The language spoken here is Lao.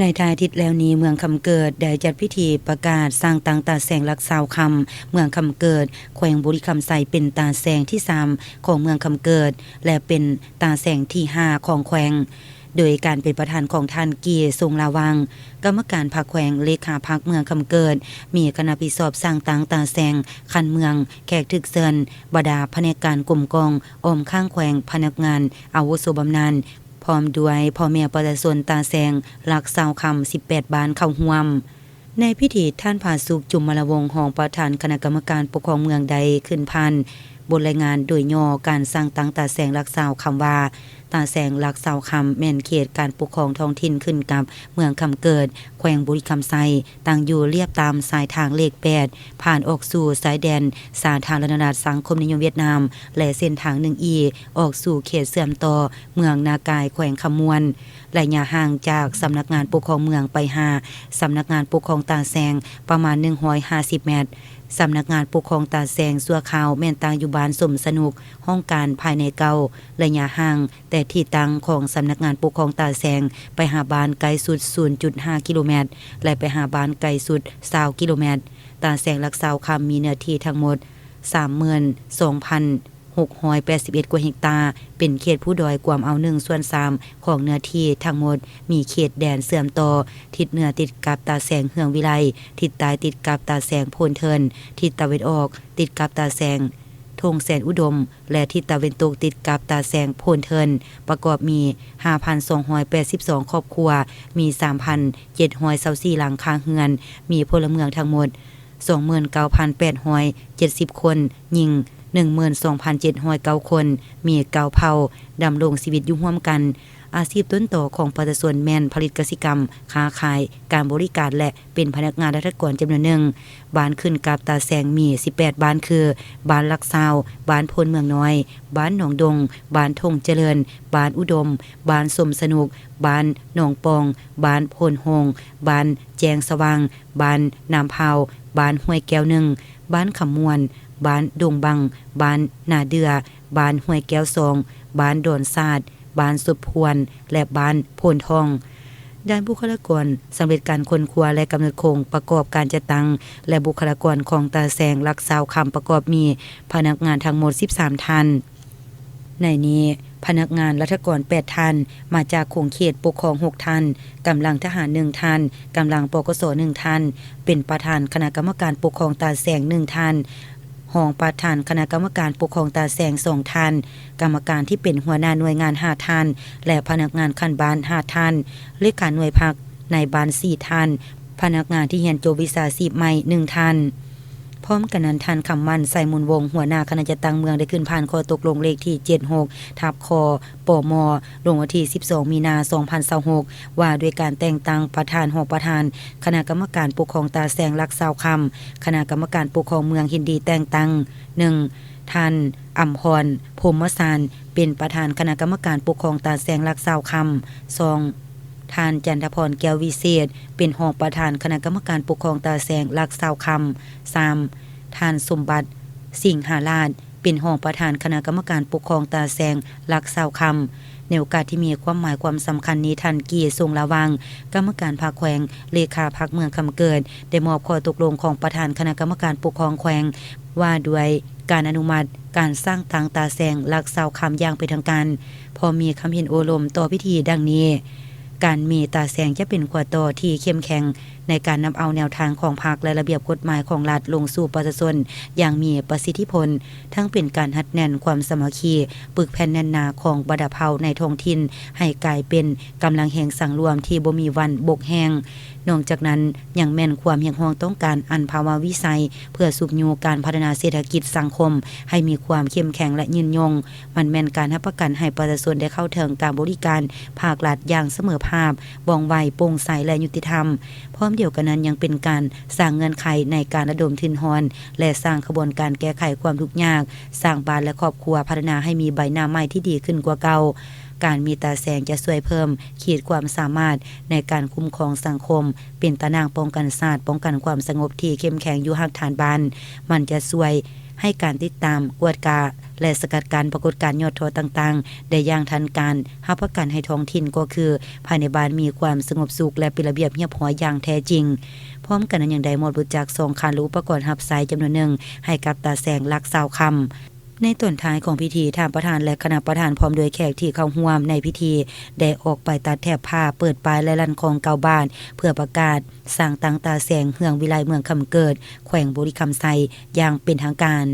ໃນທ້າຍທິດແລ້ວນີ້ ເມືອງຄຳເກີດໄດ້ຈັດພິທີປະກາດສ້າງຕັ້ງຕາແສງຫຼັກຊາວຄຳ ເມືອງຄຳເກີດ ແຂວງບໍລິຄຳໄຊ ເປັນຕາແສງທີສາມຂອງເມືອງຄຳເກີດ ແລະ ເປັນຕາແສງທີຫ້າຂອງແຂວງ ໂດຍການເປັນປະທານຂອງທ່ານ ກີ່ ຊົງລາວັງ ກຳມະການພັກແຂວງ ເລຂາພັກເມືອງຄຳເກີດ ມີຄະນະຜິດຊອບສ້າງຕັ້ງຕາແສງຂັ້ນເມືອງ, ແຂກຖືກເຊີນ, ບັນດາພະແນກການກົມກອງອ້ອມຂ້າງແຂວງ, ພະນັກງານອາວຸໂສບຳນານ ພ້ອມດ້ວຍພໍ່ແມ່ປະຊາຊົນຕາແສງຫຼັກຊາວຄຳສິບແປດບ້ານເຂົ້າຮ່ວມ. ໃນພິທີ ທ່ານ ຜາສຸກ ຈຸມມະລະວົງ ຮອງປະທານຄະນະກຳມະການປົກຄອງເມືອງ ໄດ້ຂຶ້ນຜ່ານບົດລາຍງານໂດຍຫຍໍ້ການສ້າງຕັ້ງຕາແສງຫຼັກຊາວຄຳວ່າ ຕາແສງຫຼັກຊາວຄຳແມ່ນເຂດການປົກຄອງທ້ອງຖິ່ນຂຶ້ນກັບເມືອງຄຳເກີດ ແຂວງບໍລິຄຳໄຊ, ຕັ້ງຢູ່ລຽບຕາມສາຍທາງເລກແປດ ຜ່ານອອກສູ່ຊາຍແດນສາທາລະນະລັດສັງຄົມນິຍົມຫວຽດນາມ ແລະ ເສັ້ນທາງໜຶ່ງອີ ອອກສູ່ເຂດເຊື່ອມຕໍ່ເມືອງນາກາຍ ແຂວງຄຳມ່ວນ. ໄລຍະຫ່າງຈາກສຳນັກງານປົກຄອງເມືອງໄປຫາສຳນັກງານປົກຄອງຕາແສງປະມານໜຶ່ງຮ້ອຍຫ້າສິບແມັດ. ສຳນັກງານປົກຄອງຕາແສງຊົ່ວຄາວແມ່ນຕັ້ງຢູ່ບ້ານສົມສະໜຸກ, ຫ້ອງການພາຍໃນເກົ່າ. ໄລຍະຫ່າງແຕ່ທີ່ຕັ້ງຂອງສຳນັກງານປົກຄອງຕາແສງໄປຫາບ້ານໃກ້ສຸດສູນຈຸດຫ້າກິໂລແມັດ ແລະ ໄປຫາບ້ານໄກສຸດຊາວກິໂລແມັດ. ຕາແສງຫຼັກຊາວຄຳມີເນື້ອທີ່ທັງໝົດສາມໝື່ນສອງພັນ ຫົກຮ້ອຍແປດສິບເອັດກວ່າເຮັກຕາ, ເປັນເຂດພູດອຍກວມເອົາໜຶ່ງສ່ວນສາມຂອງເນື້ອທີ່ທັງໝົດ, ມີເຂດແດນເຊື່ອມຕໍ່, ທິດເໜືອຕິດກັບຕາແສງເຮືອງວິໄລ, ທິດໃຕ້ຕິດກັບຕາແສງໂພນເທີນ, ທິດຕາເວັນອອກຕິດກັບຕາແສງທົ່ງແສນອຸດົມ ແລະ ທິດຕາເວັນຕົກຕິດກັບຕາແສງໂພນເທີນ, ປະກອບມີຫ້າພັນສອງຮ້ອຍແປດສິບສອງຄອບຄົວ, ມີສາມພັນເຈັດຮ້ອຍຊາວສີ່ຫຼັງຄາເຮືອນ, ມີພົນລະເມືອງທັງໝົດ ສອງໝື່ນເກົ້າພັນແປດຮ້ອຍເຈັດສິບຄົນ, ຍິງໜຶ່ງໝື່ນສອງພັນເຈັດຮ້ອຍເກົ້າຄົນ, ມີເກົ້າເຜົ່າດຳລົງຊີວິດຢູ່ຮ່ວມກັນ. ອາຊີບຕົ້ນຕໍຂອງປະຊາຊົນແມ່ນຜະລິດກະສິກຳ, ຄ້າຂາຍ, ການບໍລິການ ແລະ ເປັນພະນັກງານລັດຖະກອນຈຳນວນໜຶ່ງ. ບ້ານຂຶ້ນກັບຕາແສງມີສິບແປດບ້ານຄື ບ້ານຫຼັກຊາວ, ບ້ານໂພນເມືອງນ້ອຍ, ບ້ານໜອງດົງ, ບ້ານທົ່ງຈະເລີນ, ບ້ານອຸດົມ, ບ້ານສົມສະໜຸກ, ບ້ານໜອງປ່ອງ, ບ້ານໂພນໂຮງ, ບ້ານແຈ້ງສະຫວ່າງ, ບ້ານນ້ຳພາວ, ບ້ານຫ້ວຍແກ້ວໜຶ່ງ, ບ້ານຄຳມ່ວນ, ບ້ານດົງບັງ, ບ້ານນາເດື່ອ, ບ້ານຫ້ວຍແກ້ວສອງ, ບ້ານດອນສາດ, ບ້ານສົບພວນ ແລະ ບ້ານໂພນທອງ. ດ້ານບຸກຄະລາກອນສຳເລັດການຄົ້ນຄວ້າ ແລະ ກຳນົດໂຄງປະກອບການຈັດຕັ້ງ ແລະ ບຸກຄະລາກອນຂອງຕາແສງຫຼັກຊາວຄຳປະກອບມີພະນັກງານທັງໝົດສິບສາມທ່ານ. ໃນນີ້ ພະນັກງານລັດຖະກອນແປດທ່ານ, ມາຈາກຂົງເຂດປົກຄອງຫົກທ່ານ, ກຳລັງທະຫານໜຶ່ງທ່ານ, ກຳລັງ ປກສ ໜຶ່ງທ່ານ, ເປັນປະທານຄະນະກຳມະການປົກຄອງຕາແສງໜຶ່ງທ່ານ, ຮອງປະທານຄະນະກຳມະການປົກຄອງຕາແສງສອງທ່ານ, ກຳມະການທີ່ເປັນຫົວໜ້າໜ່ວຍງານຫ້າທ່ານ ແລະ ພະນັກງານຂັ້ນບ້ານຫ້າທ່ານ, ເລຂາໜ່ວຍພັກໃນບ້ານສີ່ທ່ານ, ພະນັກງານທີ່ຮຽນຈົບວິຊາຊີບໃໝ່ໜຶ່ງທ່ານ. ພ້ອມກັນນັ້ນ, ທ່ານ ຄຳໝັ້ນ ໄຊມູນວົງ ຫົວໜ້າຄະນະຈັດຕັ້ງເມືອງ ໄດ້ຂຶ້ນຜ່ານຂໍ້ຕົກລົງເລກທີເຈັດຫົກ ທັບ ຄ ປມ ລົງວັນທີສິບສອງ ມີນາ ສອງພັນຊາວຫົກ ວ່າດ້ວຍການແຕ່ງຕັ້ງປະທານ, ຮອງປະທານຄະນະກຳມະການປົກຄອງຕາແສງຫຼັກຊາວຄຳ, ຄະນະກຳມະການປົກຄອງເມືອງເຫັນດີແຕ່ງຕັ້ງ ໜຶ່ງ ທ່ານ ອຳພອນ ພົມມະຊານ ເປັນປະທານຄະນະກຳມະການປົກຄອງຕາແສງຫຼັກຊາວຄຳ, ສອງ ທ່ານ ຈັນທະພອນ ແກ້ວວິເສດ ເປັນຮອງປະທານຄະນະກຳມະການປົກຄອງຕາແສງຫຼັກຊາວຄຳ, ສາມ ທ່ານ ສົມບັດ ສິງຫາລາດ ເປັນຮອງປະທານຄະນະກຳມະການປົກຄອງຕາແສງຫຼັກຊາວຄຳ. ໃນໂອກາດທີ່ມີຄວາມໝາຍຄວາມສຳຄັນນີ້, ທ່ານ ກີ່ ຊົງລາວັງ ກຳມະການພັກແຂວງ, ເລຂາພັກເມືອງຄຳເກີດ ໄດ້ມອບຂໍ້ຕົກລົງຂອງປະທານຄະນະກຳມະການປົກຄອງແຂວງ ວ່າດ້ວຍການອະນຸມັດການສ້າງຕັ້ງຕາແສງຫຼັກຊາວຄຳຢ່າງເປັນທາງການ, ພ້ອມມີຄຳເຫັນໂອ້ລົມຕໍ່ພິທີດັ່ງນີ້: ການມີຕາແສງຈະເປັນຂົວຕໍ່ທີ່ເຂັ້ມແຂງໃນການນຳເອົາແນວທາງຂອງພັກ ແລະ ລະບຽບກົດໝາຍຂອງລັດລົງສູ່ປະຊາຊົນຢ່າງມີປະສິດທິຜົນ, ທັງເປັນການຮັດແໜ້ນຄວາມສາມັກຄີ, ປຶກແຜ່ນແໜ້ນໜາຂອງບັນດາເຜົ່າໃນທ້ອງຖິ່ນ ໃຫ້ກາຍເປັນກຳລັງແຮງສັງລວມທີ່ບໍ່ມີວັນບົກແຫ້ງ. ນອກຈາກນັ້ນ, ຍັງແມ່ນຄວາມຮຽກຮ້ອງຕ້ອງການອັນພາວາວິໄສ ເພື່ອຊຸກຍູ້ການພັດທະນາເສດຖະກິດສັງຄົມໃຫ້ມີຄວາມເຂັ້ມແຂງ ແລະ ຍືນຍົງ. ມັນແມ່ນການຮັບປະກັນໃຫ້ປະຊາຊົນໄດ້ເຂົ້າເຖິງການບໍລິການພາກລັດຢ່າງສະເໝີພາບ, ວ່ອງໄວ, ໂປ່ງໃສ ແລະ ຍຸຕິທຳ. ພ້ອມດຽວກັນນັ້ນ, ຍັງເປັນການສ້າງເງື່ອນໄຂໃນການລະດົມທຶນຮອນ ແລະ ສ້າງຂະບວນການແກ້ໄຂຄວາມທຸກຍາກ, ສ້າງບ້ານ ແລະ ຄອບຄົວ, ພັດທະນາໃຫ້ມີໃບໜ້າໃໝ່ທີ່ດີຂຶ້ນກວ່າເກົ່າ. ການມີຕາແສງຈະຊ່ວຍເພີ່ມຂີດຄວາມສາມາດໃນການຄຸ້ມຄອງສັງຄົມ, ເປັນຕາໜ່າງປ້ອງກັນຊາດ, ປ້ອງກັນຄວາມສະຫງົບທີ່ເຂັ້ມແຂງຢູ່ຮາກຖານບ້ານ. ມັນຈະຊ່ວຍ ໃຫ້ການຕິດຕາມ, ກວດກາ ແລະ ສະກັດກັ້ນປາກົດການຍອດທໍ້ຕ່າງໆ ໄດ້ຢ່າງທັນການ, ຮັບປະກັນໃຫ້ທ້ອງຖິ່ນກໍຄື ພາຍໃນບ້ານມີຄວາມສະຫງົບສຸກ ແລະ ເປັນລະບຽບຮຽບຮ້ອຍຢ່າງແທ້ຈິງ. ພ້ອມກັນນັ້ນຍັງໄດ້ມອບລົດຈັກສອງຄັນ ແລະ ອຸປະກອນຮັບໃຊ້ຈຳນວນໜຶ່ງ ໃຫ້ກັບຕາແສງ ຫຼັກຊາວຄຳ. ໃນຕອນທ້າຍຂອງພິທີ, ທ່ານປະທານ ແລະ ຄະນະປະທານ ພ້ອມດ້ວຍແຂກທີ່ເຂົ້າຮ່ວມໃນພິທີ ໄດ້ອອກໄປຕັດແຖບຜ້າ, ເປີດປ້າຍ ແລະ ລັ່ນຄ້ອງເກົ້າບາດ ເພື່ອປະກາດສ້າງຕັ້ງຕາແສງເຮືອງວິໄລເມືອງຄຳເກີດ ແຂວງບໍລິຄຳໄຊ ຢ່າງເປັນທາງການ.